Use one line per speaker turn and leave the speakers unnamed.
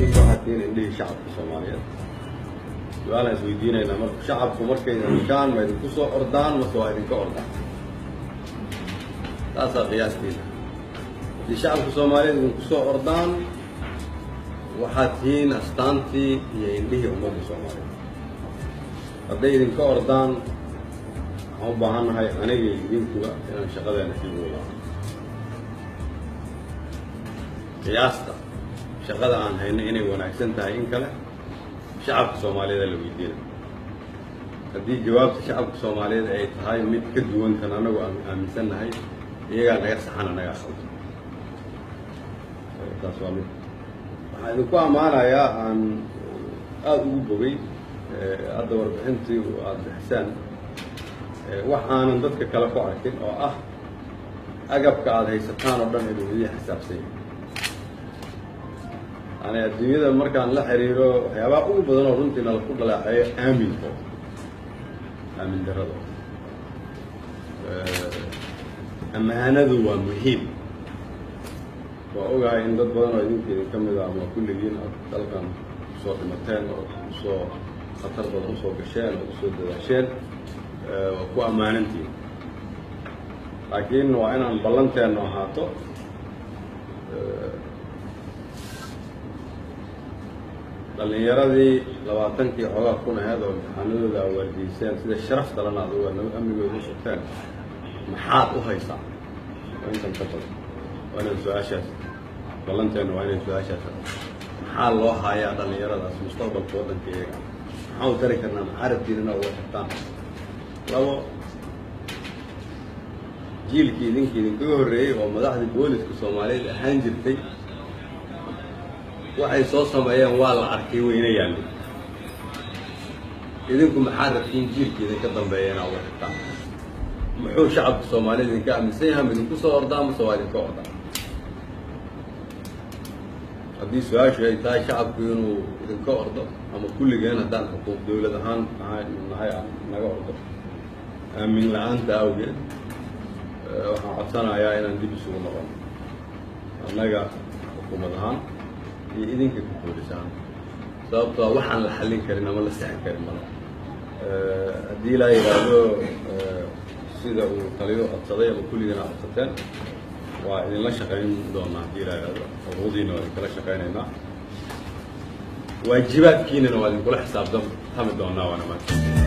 Waxaad tihiin indhihii shacabka Soomaaliyeed. Su-aalaan isweydiinaynaa marka: shacabku markay idin ma idinku soo ordaan mase waa idinka ordaan? Taasaa qiyaastiina. Haddii shacabka Soomaaliyeed idinku soo ordaan, waxaad tihiin astaantii iyo indhihii ummadda Soomaaliyeed. Hadday idinka ordaan, waxaan u baahannahay aniga iyo idinkuba inaan shaqadeena sii wadaan. Qiyaasta shaqada aan hayno inay wanaagsan tahay in kale shacabka Soomaaliyeed la weydiina. Haddii jawaabta shacabka Soomaaliyeed ay tahay mid ka duwan tan anagu aan aaminsannahay, iyagaa naga saxan, anagaa khaldan. Taas waa mid. Waxaan idinku ammaanayaa, aan aada ugu bogay hadda warbixintii aada bixisaan, wax aanan dadka kale ku arkin oo ah agabka aada haysataan oo dhan inuu idiin xisaabsan yahay. Yani adduunyada markaan la xiriiro, waxyaabaha ugu badan oo runtii nala ku dhaleeceeyo aaminkooda, aamin daradooda. Ammaanadu waa muhiim. Waa ogahay in dad badan oo idinka idin ka mid a ama kulligiin aad dalkan usoo dhimateen oo usoo khatar badan usoo gasheen oo usoo dadaasheen, waa ku ammaanantihin. Laakiin waa inaan ballanteennu ahaato dhallinyaradii 20-kii xoogaa kun aheed oo imtixaanadooda aa waardiyeyseen, sida sharaf dalana ad amnigooda u sugteen, maxaad u haysaa oo intan ka badan? Waa inaan su-aashaas ballanteennu, waa inaan su-aashaas: maxaa loo hayaa dhallinyaradaas mustaqbalka waddanka iyaga? Maxaa u tari karnaa? Maxaa rabtiin inaa uga tagtaan? Labo, jiilkii idinka idinkaga horreeyey oo madaxdii booliska Soomaaliyeed ahaan jirtay waxay soo sameeyeen waa la arkay, weyna yaallin. Idinku maxaa rabtiin jiilka idinka dambeeya inaa uga tagtaan? Muxuu shacabka Soomaaliyed idinka aaminsan yahay? Ma idinku soo ordaa mase waa idinka ordaa? Haddii su-aashu ay tahay shacabku inuu idinka ordo ama kulligeen haddaan xuquuq dawlad ahaan nahay aan naga ordo aamin la-aanta awgeed, waxaan codsanayaa inaan dib isugu noqono annaga xukuumad ahaan iyo idinka ku boolis ahaan, sababtoo waxaan la xallin karin ama la sixi karin mala. Haddii ilaa yidhaahdo, sida uu taliyo codsaday ama kulligiina codsateen, waa idinla shaqayn doonaa. Haddii ilaa yidhaahdo, xuquuqdiina waa idinkala shaqaynaynaa, waajibaadkiinana waa idinkula xisaabtami doonaa. Waana mahadsan.